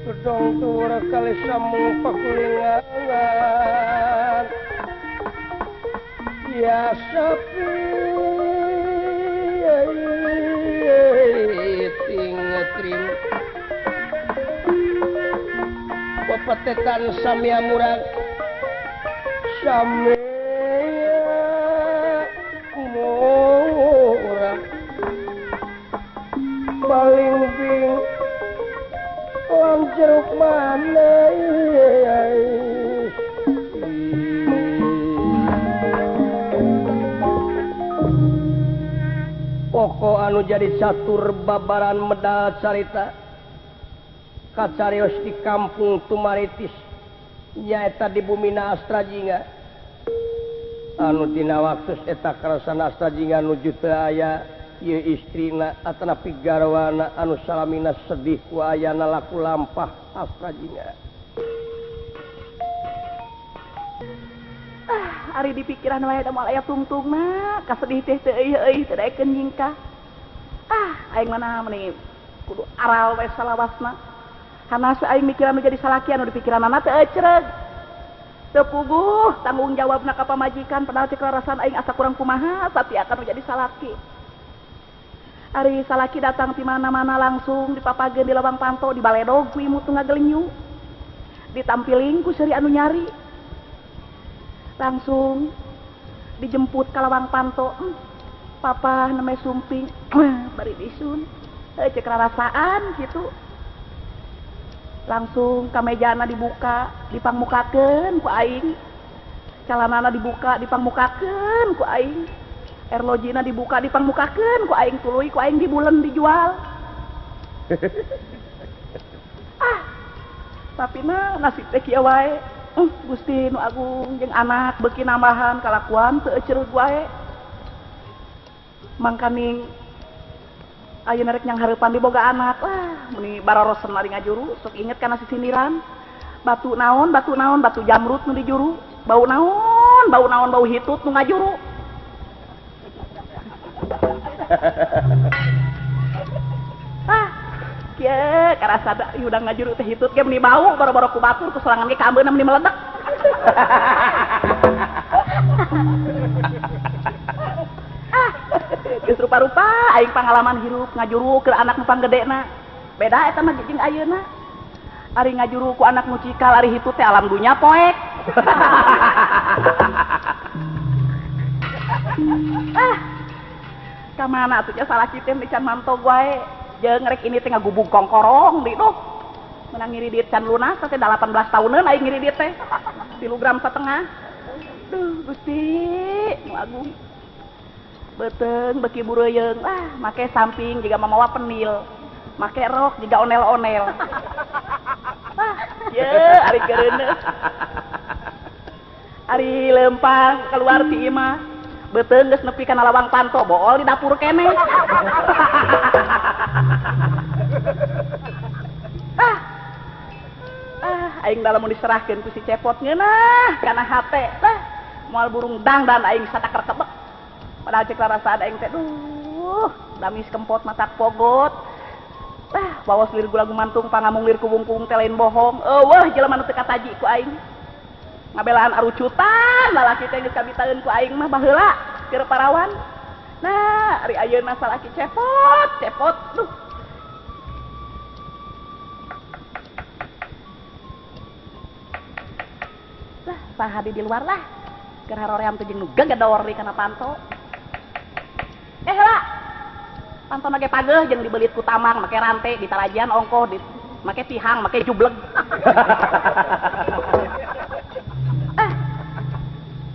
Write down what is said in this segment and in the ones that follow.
Gedong tura kali sambung pakulingan ya sapi ting trim pepetetan samia murag samia murag paling bing lan jeruk mana pokok anu jadi catur babaran medal carita kacarios di kampung Tumaritis nyaeta di bumina Astrajinga anu dina waktu eta karasana Astrajinga nuju teu aya ieu istrina atanapi garwana anu salamina sedih ku ayana laku lampah Astrajinga. Ah, ari di pikiran wae da moal aya tungtungna kasedih teh teu euy teu daekeun nyingkah. Ah, aing mana meuni kudu aral we salawasna. Karena aing mikiran nu jadi salaki anu di pikiranana teu ecreg. Teu puguh tanggung jawabna ka pamajikan padahal cek rarasan aing asa kurang kumaha satiakan nu jadi salaki. Ari salaki datang ti mana-mana langsung dipapageun di lawang panto di baledog ku imut nu ngagelenyu. Ditampiling ku seuri anu nyari. Langsung dijemput ka lawang panto. Papa neme sumping bari disun. Cek rarasaan kitu. Langsung kamejana dibuka, dipangmukakeun ku aing. Calanana dibuka, dipangmukakeun ku aing. Erlojina dibuka, dipangmukakeun ku aing, tuluy ku aing dibulen dijual. Ah, tapi mah nasib teh kieu wae. Gusti nu agung jeung anak beuki nambahan kalakuan teu ecereug wae. Mangkaning ayeuna rek nyanghareupan diboga anak lah meuni barorosen ari ngajuru sok inget kana sisindiran batu naon batu jamrut nu dijuru bau naon bau naon bau hitut nu ngajuru. Ah kieu karasa da udah ngajuru teh hitut ge meuni bau boro-boro ku batur ku sorangan ge kaambeuna meuni meledak. Geus rupa-rupa aing pangalaman hirup ngajuru keur anak nu panggedena. Beda eta mah jeung ayeuna. Ari ngajuru ku anak nu cikal ari hitu teh alam dunya poek. Ah. Ka mana atuh nya salaki teh can mantog wae. Jeung rek ini teh ngagubug kongkorong di duh. Menang ngiridit can lunas teh 18 tahuneun aing ngiridit teh. 3,5 gram. Duh Gusti nu agung. Beteng beki bureuyeng lah make samping jiga mamawa penil make rok jiga onel-onel. Ah ye ari keureuneuh ari lempang keluar ti imah beteng geus nepi kana lawang panto bool di dapur keneh. Ah ah aing dalam mun diserahkeun ku si Cepot ngeunah kana hate lah moal burung dangdan aing sataker kebek. Padahal cek rarasaan aing teh duh damis kempot matak pogot. Ah waos lir gula gumantung pangamung lir kuwung-kuwung teh lain bohong. Eueuh jelema nu teu kataji ku aing. Ngabelaan arucutan lalaki teh geus kabitaeun ku aing mah baheula keur parawan. Nah, ari ayeuna salaki cepot, cepot duh. Lah, saha di luar lah. Keur haroream teh jeung nu gegedor di kana panto. Eh lah, pantona ge pageuh jeung dibelit ku tamang, make rante, ditarajian ongkoh, di, make tihang, make jubleg. Ah,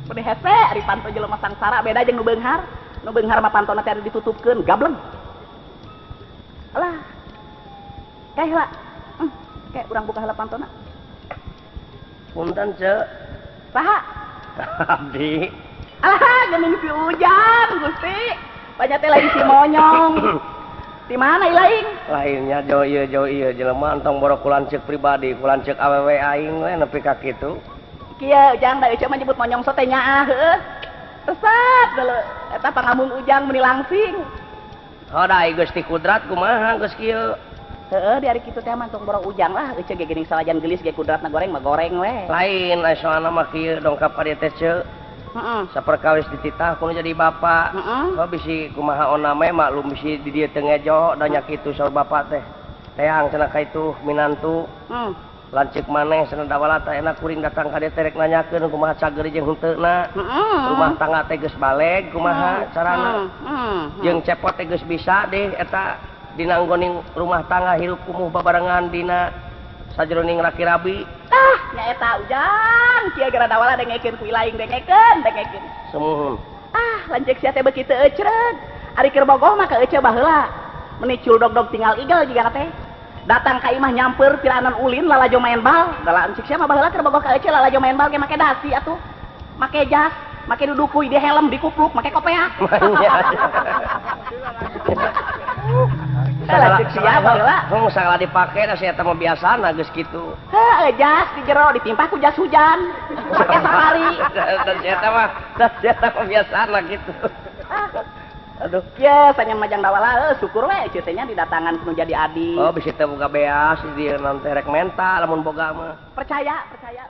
meni hese ari panto jelema sangsara beda jeung nu beunghar. Nu beunghar mah pantona teh ditutupkeun gableng. Alah. Kae heula. Kae urang buka heula pantona. Punten, Ceu. Saha? Abdi. Alah, geuning si Ujang, Gusti. Banyak teh lagi si monyong. Di mana ilaing? Lainnya jauh ieu jelema entong boro ku lanceuk pribadi, ku lanceuk awewe aing we nepi ka kitu. Kieu Ujang da Ece mah nyebut monyong sote nyaah heueuh. Resep deuleu eta pangambung Ujang meuni langsing. Hoda Gusti Kudrat kumaha geus kieu? Heeh, di hari kitu teh mah tong boro Ujang lah, Ece ge geuning salajan geulis ge kudratna goreng mah goreng we. Lain aya soalna mah kieu dongkap ka dieu teh ceu. Heeh. Saperkawis dititah kudu jadi bapak. Heeh. Oh bisi kumaha ona me maklum bisi di dieu teu ngejo da nya kitu saur bapak teh. Teang cenah ka itu minantu. Heeh. Lanceuk maneh cenah dawala teh enak kuring datang ka dieu teh rek nanyakeun kumaha cager jeung henteuna. Heeh. Rumah tangga teh geus baleg kumaha carana. Heeh. Jeung cepot teh geus bisa deh eta dina anggoning rumah tangga hirup kumuh babarengan dina sajroning laki rabi. Ah, nyaeta Ujang, kieu gara dawala dengekeun ku ilaing dengekeun, dengekeun. Sumuhun. Ah, lanceuk sia teh beuki teu ecreug. Ari keur bogoh mah ka Ece baheula. Meuni cul dog-dog tinggal igel jiga teh. Datang ka imah nyamper piranan ulin lalajo main bal. Da lanceuk sia mah baheula keur bogoh ka Ece lalajo main bal ge make dasi atuh. Make jas, make dudukuy di helm dikupluk, make kopeah. Lanceuk sia baheula. Hung sagala dipake da sia eta mah biasana geus kitu. Heuh, jas di jero ditimpah ku jas hujan. Make safari. Dan sia eta mah, da sia eta mah biasana kitu. Aduh. Kieu sanya majang dawala syukur we Ece teh nya didatangan kudu jadi adi. Oh bisi teh boga beas di dieu nanti rek menta lamun boga mah. Percaya, percaya.